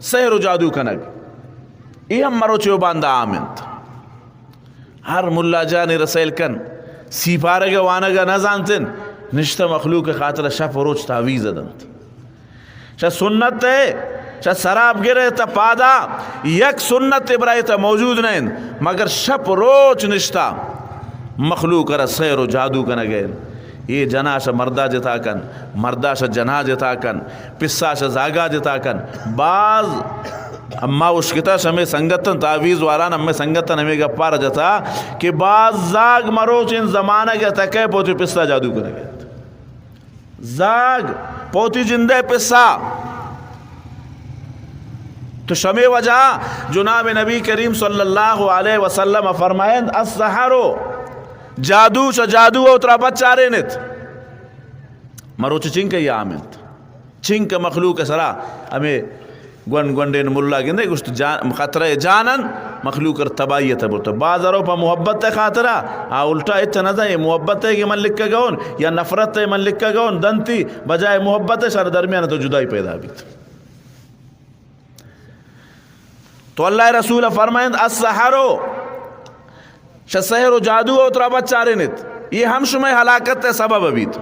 سحر و جادو کنگ، اے ہم مروچی و باندا عام انت۔ ہر ملا جانے رسیل کن، سیپارگ وانگ نہ زانتن، نشتہ مخلوق خاطر شپ و روچ تعویذ دنت۔ چہ سنت ء، چہ سراب گرے تا پادا، یک سنت برائے تا موجود نہ انت، مگر شپ روچ نشتہ مخلوق را سحر و جادو کنگ ء انت۔ اے جنا شہ مردا جتا کن، مردا شہ جنا جتا کن، پسا شہ زاگا جتا کن۔ باز اما اشکتا شمے سنگتن، تعویذ واران ہمے سنگتن ہمے گپار جتا کہ باز زاگ مروچ ان زمانگ ء تکے پوچے پسا جادو کنگ ء انت۔ زاگ پوتی جندے پسا۔ تو شمے وجہ جناب نبی کریم صلی اللہ علیہ وسلم فرمائند، السحر، جادو چہ جادو ء ترا بچارینت۔ مروچی چنکہ یہ عام انت، چنکہ مخلوق سرا ہمیں گونڈ گونڈین ملا گندے گوشت جان، خطرہ جانن مخلوق ار تباہی ات برتو۔ باز ارو پہ محبت خاطرہ، آ الٹا اچ نہ زان، یہ محبت ہے کہ من لکھا گون یا نفرت ہے من لکھا گون، دنتی بجائے محبت شر درمیان تو جدائی پیدا بیت۔ تو اللہ رسول فرمائند، السحر، شہ سحر و جادو ء ترا بچارینت، یہ ہم شمئے ہلاکت ء سبب بیت۔